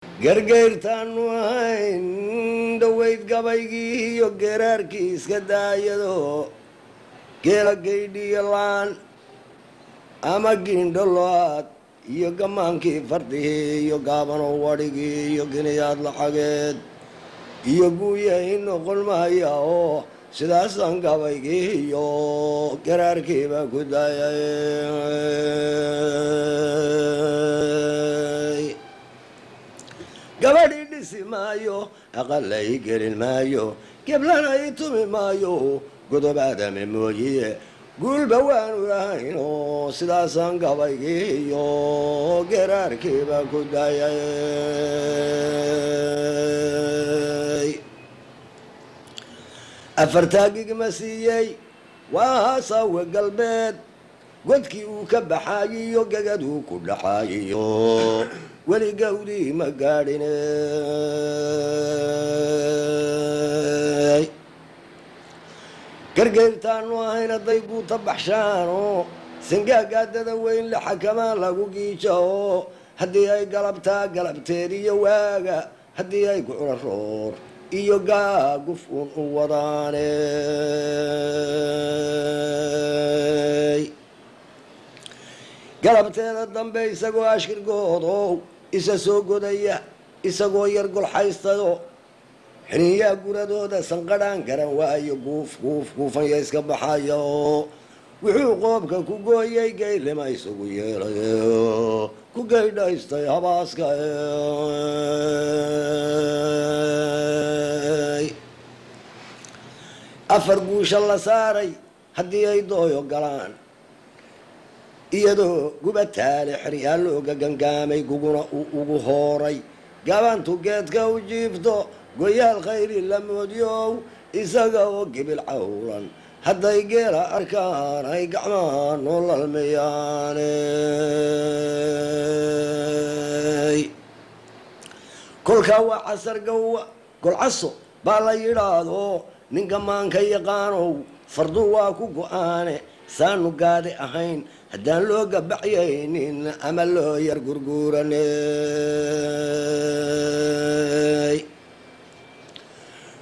Gargayrtaanu ahayn dhaweyd gabaygii iyo geeraarkii iska daayado, geela gaydhiyo laan ama giindho lo-aad iyo gamaankii fardihii iyo gaabano wadhigii iyo giniyaad lacageed iyo guuyahay noqon maaya, oo sidaasaan gabaygii iyo garaarkiiba ku daayay. Gabadhii dhisi maayo, aqalla i gelin maayo, geblana i tumi maayo, godob aadame mooyiye guulba waanu lahayn, oo sidaasaan gabaygii iyo geraarkiiba ku daayay. Afartaa gigma siiyey waa haasawe galbeed, godkii uu ka baxaayiyo gegaduu ku dhaxaayiyo weli gawdii ma gaadhiney. Gargayrtaanu ahayn hadday guuta baxshaan oo sangaagaadada weyn la xakamaan lagu giija, oo haddii ay galabtaa galabteed iyo waaga haddii ay gucula roor iyo gaaguf uun u wadaaney, galabteeda dambe isagoo ashkirgoodow isa soo godaya, isagoo yar golxaystayo xiniinyaa guradooda sanqadhaan garan waayo, guuf guuf guufanya iska baxaya, oo wuxuu qoobka ku gooyay geylima isagu yeelay ku geydhaystay habaaska. Afar guusha la saaray haddii ay dooyo galaan, iyadoo gubataale xeryaa looga gangaamay, guguna uu ugu hooray, gabantu geedka u jiifto, goyaal khayri la moodyow, isaga oo gibil cawlan hadday geela arkaan ay gacmaha noo lalmiyaaney. Kolkaa waa casar gawa golcaso baa la yidhaahdo, ninka maanka yaqaanow fardu waa ku go-aane, saanu gaadi ahayn haddaan loo gabaxyaynin ama loo yar gurguuraney.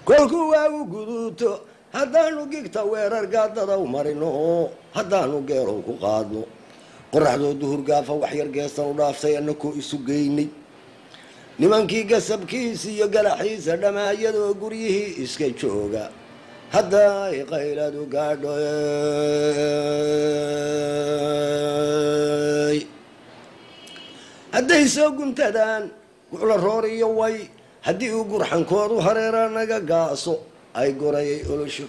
Kolkuu waagu guduuto haddaanu gigta weerar gaadadaw marino, haddaanu geelow ku qaadno qoraxdoo duhur gaafa wax yar geestan u dhaaftay, annakoo isu geynay nimankii gasabkiisa iyo galaxiisa dhamaayadoo guryihii iska jooga, hadda ay qayladu gaadho, hadday soo guntadaan gucla roor iyo way, haddii uu gurxankoodu hareera naga gaaso ay gorayay olosho,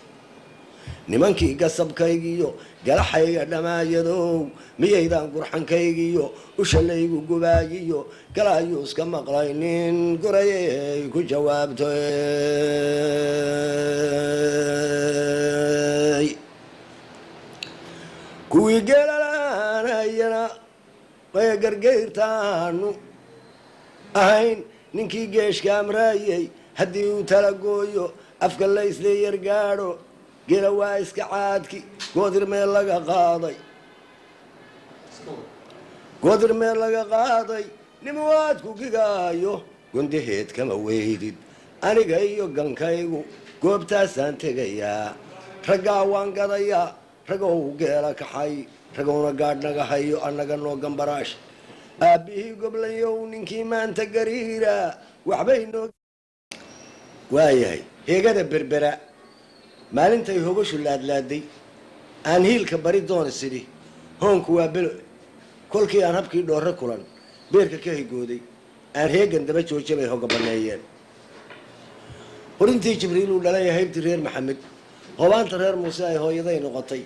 nimankii gasabkaygiyo galaxayga dhamaayadow, miyaydaan gurxankaygiyo ushalaygu gubaayiyo galaayuuska maqlaynin? Gorayay ku jawaabtay. Kuwii geelalaanayana ee gargayrtaanu ahayn, ninkii geeshka amraayey haddii uu tala gooyo, afka la isla yargaadho, geela waa iska caadki, goodir meel laga qaaday, goodir meel laga qaaday, nimawaadku gigaayo gondaheed kama weydid. Aniga iyo gankaygu goobtaasaan tegayaa, raggaa waan gadayaa, ragow geela kaxay, ragowna gaadhnaga hayo, annaga noo gambaraash. Aabbihii goblayow ninkii maanta gariira waxbay noo waayahay. Heegada Berbera maalintay hogashu laadlaaday, aan hiilka bari doona sidhi hoonku waa belo, kolkii aan habkii dhoorre kulan beerka ka higooday, aan heegan daba jooja bay hoga banneeyeen. Horintii Jibriil uu dhalay, haybtii reer Maxamed, hoobaanta reer Muuse ay hooyaday noqotay,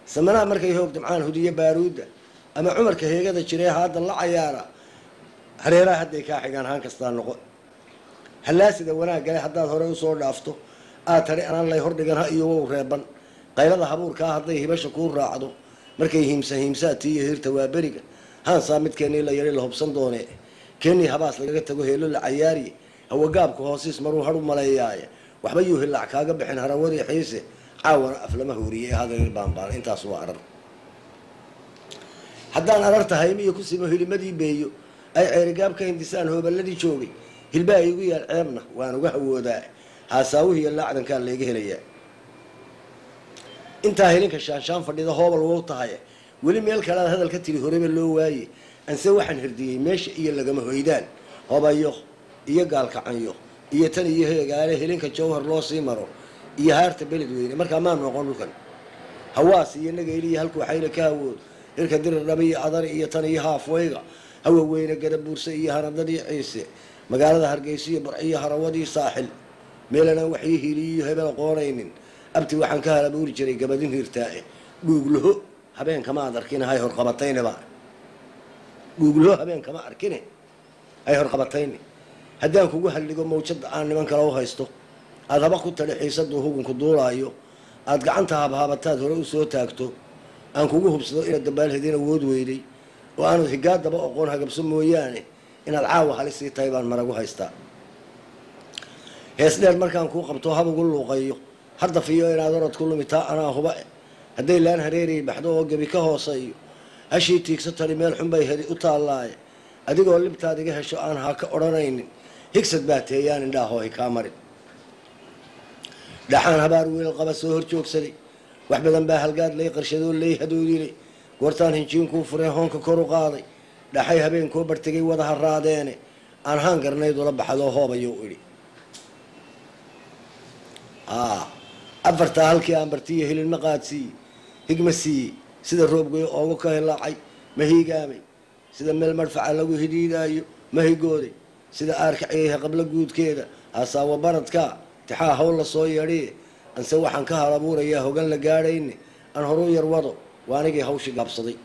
samanaha markay hoog damcaan hudiyo baaruudda ama cumarka heegada jiree haatan la cayaara, hareeraha hadday kaa xigaan haan kastaa noqo. Hallaasida wanaag gale haddaad hore usoo dhaafto, aad tadhi anaan lay hordhigan ha iyo wow reeban. Qaylada habuurkaa hadday hibasha kuu raacdo, markay hiimsa hiimsaa tiiyo hirta waa beriga, haansaa midkeennii la yari la hubsan doone, keenii habaas lagaga tago heelo la cayaariye, hawagaabka hoosiis maruu har u maleeyaaye, waxba yuu hilaac kaaga bixin harawadii xiise, caawana af lama huuriye hadal baanbaan. Intaas waa arar. Haddaan ararta haymiyo ku simo hilimadii beeyo ay ceerigaab ka hindisaan hooballadii joogay. Hilbaa iigu yaal, ceebna waan uga hawoodaa. Haasaawihiiyo laacdankaa layga helayaa. Intaa hilinka shaanshaan fadhida hoobal wow tahay. Weli meel kalead hadal ka tiri horeba loo waaye. Anse waxaan hirdiyey meesha iyo lagama hoydaan, Hobayo iyo Gaalkacanyo iyo tan iyo Heegaale, hilinka Jawhar loo sii maro iyo haarta Beledweyne. Markaa maan noqon dhulkan Hawaas iyo Nagayliyo halkuu xayle ka hawood, hirka Dirir Dhaba iyo Adari iyo tan iyo Haafwayga, Hawaweyne, Gadabuurse iyo Haradadii Ciise, magaalada Hargeysa iyo Burciyo Harawadii Saaxil, meelanaan waxii hiiliyiyo hebel aqoonaynin. Abti, waxaan ka halabuuri jiray gabadin hiirtaae. Dhuuglaho habeen kama ad arkine, hay horqabatayneba. Dhuuglaho habeen kama arkine, hay horqabatayne. Haddaan kugu halligo mawjada aan niman kale u haysto, aada haba ku tadhi xiisaduu hugunku duulaayo, aada gacanta habhaabataad hore u soo taagto, aan kugu hubsado inaad dabaalhedin awood weyday oo aanad higaadaba oqoon hagabso mooyaane, inaad caawa halisii tahay baan maragu haystaa. Hees dheer markaan kuu qabto, hab ugu luuqayo, hardafiyo inaad orod ku lumitaa anaa huba. Hadday laan hareerayy baxdo oo gebi ka hooseeyo, hashii tiigso tani meel xunbay hedi u taallaaye. Adigoo libtaad iga hesho aan ha ka odhanaynin, higsad baa teeyaan indhaahooy kaa marin. Dhaxaan habaar wiil qaba soo hor joogsaday. Wax badan baa halgaad lay qarshadoo lay hadoodilay. Goortaan hinjiinkuu furee hoonka kor u qaaday, dhaxay habeenkoo bartegay wada haraadeene, aan haan garnayd ula baxadoo hoobayou idhi. Afartaa halkii aan bartiyo helin ma qaadsiiye, higma siiyey sida roobgoyo oogu ka hilaacay, ma hiigaamay sida meel madfaca lagu hidiidaayo, ma higooday sida aarkaciyay qablo guudkeeda. Hasaawo baradka tixaa hawl la soo yeedhiye. Anse waxaan ka halabuurayaa hogan la gaadhayne, aan horuu yar wado. Waa anigii hawshii gaabsaday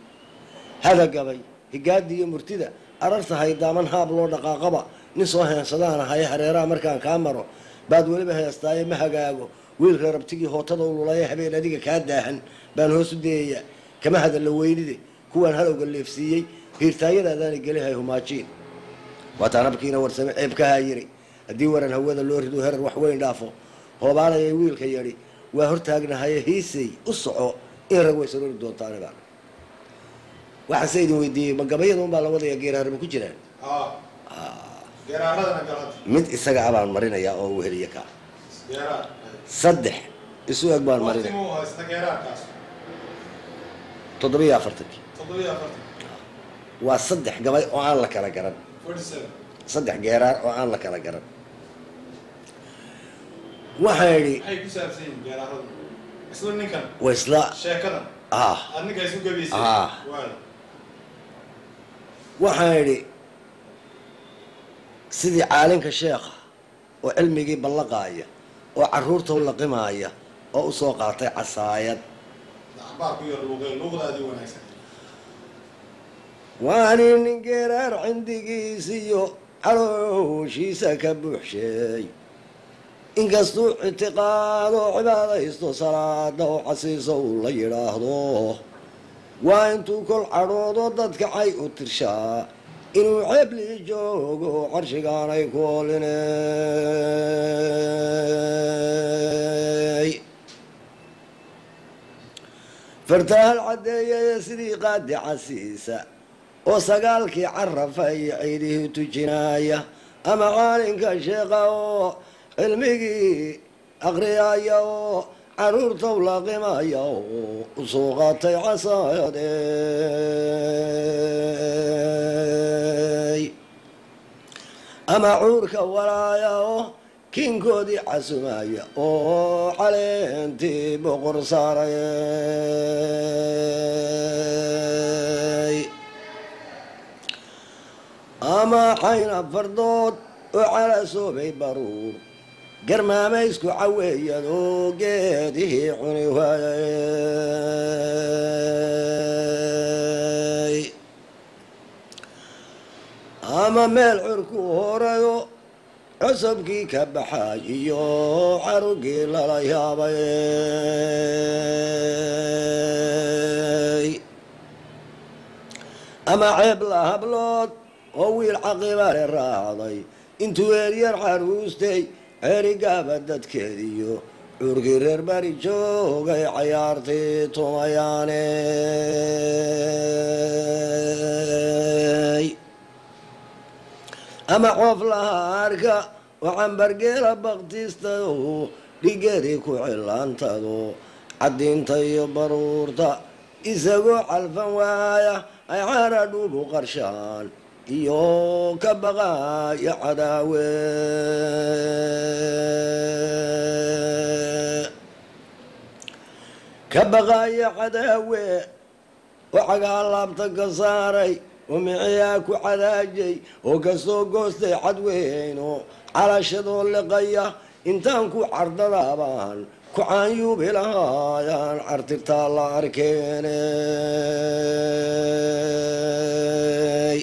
hada gabay higaadiiyo murtida ararta haydaaman haab loo dhaqaaqaba. Nin soo heensadaan ahaye, hareeraha markaan kaa maro baad weliba heestaaye. Ma hagaago wiil reerabtigii hootada u lulaye. Habeen adiga kaa daahan baan hoos u dayayaa, kama hadalla weynide. Kuwaan halowga leefsiiyey hiirtaayadaadaana gelihay humaajiin. Waataan habkiina warsame ceeb ka haayiri. Haddii waran hawada loo rido, herar wax weyn dhaafo, hoobaalayay wiilka yadhi waa hortaagnahaye. Hiisay u soco in rag way saroori doontaane. Baan waxaan se idin weydiiyey, ma gabayada un baa la wadaya? Geeraarma ku jiraan? Geeraaradana galada. Mid isaga a baan marinayaa oo uu heliya ka. Geeraar. Saddex isu eg baan Waqti marinaya. muu haysta geeraarkaas? 47-kii. 47. Waa saddex gabay oo aan la kala garan. 47. Saddex geeraar oo aan la kala garan. Waxaan idhi, Maxay ku saabsan yihiin geeraaradu? Isla ninkan? Waa isla. Sheekadan? Ah. Aad ninka isu gabaysay? Ah. Waay. Waxaan idhi, sidii caalinka sheekha oo cilmigii ballaqaaya oo carruurta u laqimaaya oo u soo qaatay casaayad. Axbaar ku yar luuqee, luuqdaadii wanaagsan. Waani nin geeraar cindigiisiyo calooshiisa ka buuxsheey, inkastuu ictiqaado cibaadaysto salaada oo casiiso uu la yidhaahdo. Waa intuu kol cadhoodo dadka cay u tirshaa, inuu ceebli joogo carshigaanay ku oolinay. Fartaal caddeeyaya sidii qaadi casiisa oo sagaalkii carafa iyo ciidihii tujinaaya, ama caalinka sheeqa oo cilmigii aqriyaaya oo caruurta u laqimaya oo u soo qaatay casaayadey, ama cuurka walaaya oo kinkoodii casumaya oo caleentii boqor saarayey, ama xayna fardood oo calasoobay baruur garmaamaysku caweeyadoo geedihii cuni waayey, ama meel curku horayo cusubkii ka baxay iyo carugii lala yaabay, ama ceeb la hablood oo wiil caqibale raacday intuu eeryar caruustay ceerigaaba dadkeediyo cuurkii reer bari joogay cayaartii tumayaaney, Ama coof lahaarka oo cambargeela baktiistado, dhigeedii ku cilaantado, caddiinta iyo baruurta isagoo calfan waaya, ay caara dhuubu qarshaan iyo ka baqaaya cadaawe, ka baqaaya cadaawe, oo cagaa laabta ka saaray, oo miciyaa ku cadaajay, oo kasoo goostay cadweyno calashadoo liqaya, intaan ku cardadaabaan ku caanyuubi lahaayaan cartirtaa la arkeenay.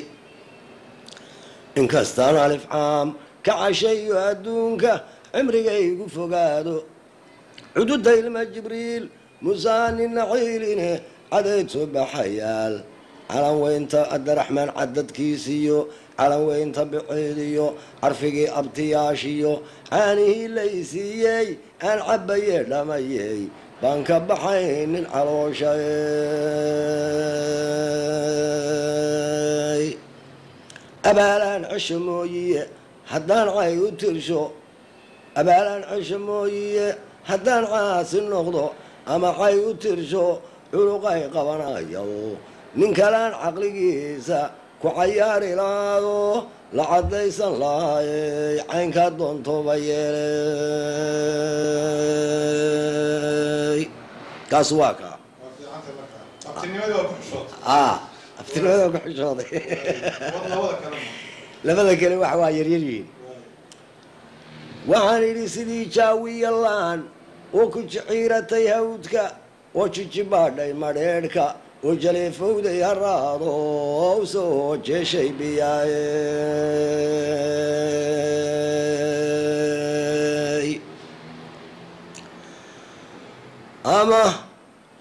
Inkastaan alif caam ka cashayo adduunka cimrigaygu fogaado, cududa ilma Jibriil musaanina ciiline cadeyd soo baxayaal, calanweynta Abdiraxmaan cadadkiisiyo, calanweynta biciidiyo, carfigii abtiyaashiyo, caanihii laysiiyey aan cabaye dhamayey baan ka baxaynin calooshay. Abaalaan cesho mooyiye haddaan cay u tirsho, abaalaan cesho mooyiye haddaan caasi noqdo ama cay u tirsho, culuqay qabanayo nin kalaan caqligiisa ku cayaari laado la caddaysan lahaayey, caynkaa doontoba yeelay. Kaas waa kaa. Waa fiicanta markaa, abtinimadii waa ku xishootay. Abtinimada ku xishooday. Wad labada kalena. Labada kale wax waa yaryar yihiin. Waxaan idhi sidii jaawiya laan oo ku jiciiratay hawdka, oo jijibaadhay madheedhka, oo jaleefowday haraado, oo soo jeeshay biyaay, ama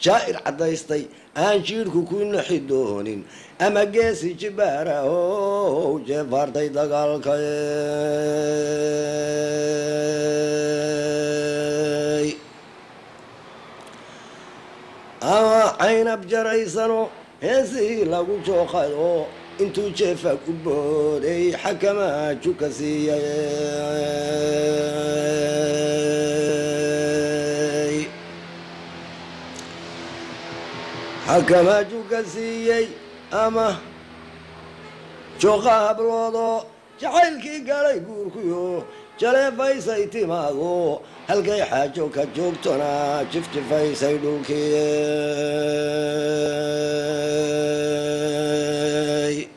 jaa'ir caddaystay aan jiidhku ku naxi doonin, ama geesi jibaara ow jeefaartay dagaalkay, ama caynab jaraysano heesihii lagu jooqado intuu jeefa ku booday xakamaa juka siiyey, xakamaa juka siiyey, ama jooqa habloodo jacaylkii galay guurkuyo jaleefaysay timaado, halkay xaajo ka joogtona jifjifaysay dhulkii,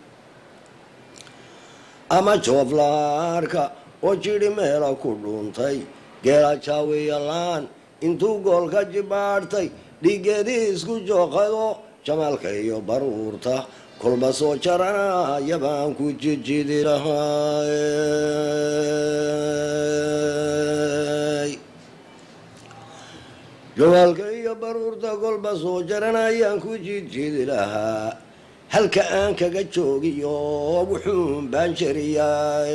ama jooflaarka oo jidhi meela ku dhuuntay, geela jaawiya laan intuu goolka jibaadhtay dhiiggeedii isku jooqado, jamaalka iyo baruurta kolba soo jaranaya baan ku jijidi lahaay, jamaalka iyo baruurta kolba soo jaranayaan ku jijidi lahaa, halka aan kaga joogiyo wuxuun baan jeriyaay.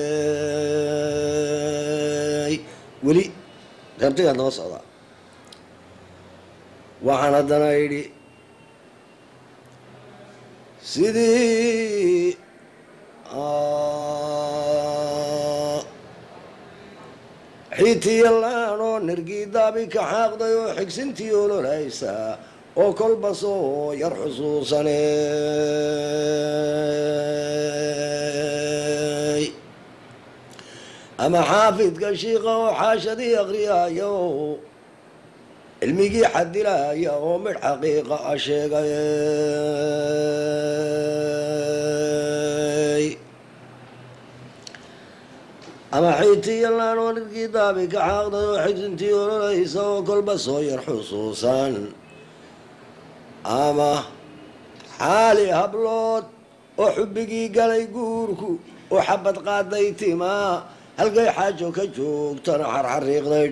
Weli reebtigaan daba socdaa. Waxaan haddana idhi sidii xiitiya laan oo nirgii daabi ka xaaqday oo xigsintii ololaysa oo kolba soo yar xusuusanay, ama xaafidka shiiqa oo xaashadii akriyaaya oo cilmigii xadilaya oo midh xaqiiqa a sheegay, ama xiitiya laan oo nirgii daabi ka xaaqday oo xigsintii ololaysa oo kolba soo yar xusuusan, ama xaali hablood oo xubbigii galay guurku oo xabad qaaday timaa, halkay xaajo ka joogtana xarxariiqday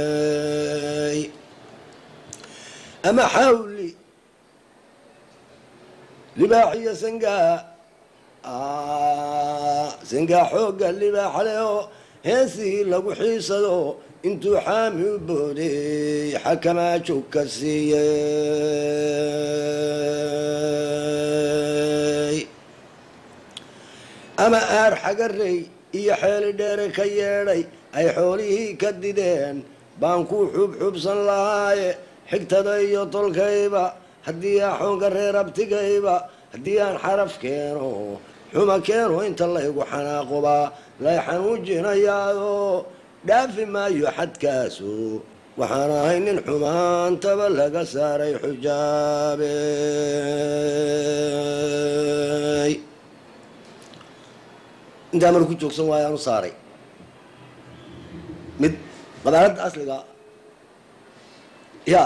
dhulkii, ama xawli libaaxiyo sangaa sangaa xoogga libaaxa leh oo heesihii lagu xiisado intuu xaami u booday xakamaa joog ka siiyey. Ama aar xagarey iyo xeeli dheere ka yeedhay ay xoolihii ka dideen baan ku xubxubsan lahaaye. Xigtada iyo tolkayba haddii axoonka reer abtigayba, haddii aan xaraf keeno, xuma keeno, inta laygu xanaaqobaa lay xanuujinayaayo, dhaafi maayo xadkaasu. Waxaan ahay nin xumaantaba laga saaray xujaabey. Intaa mar ku joogsan waayaan u saaray mid qabaaladda asliga ya.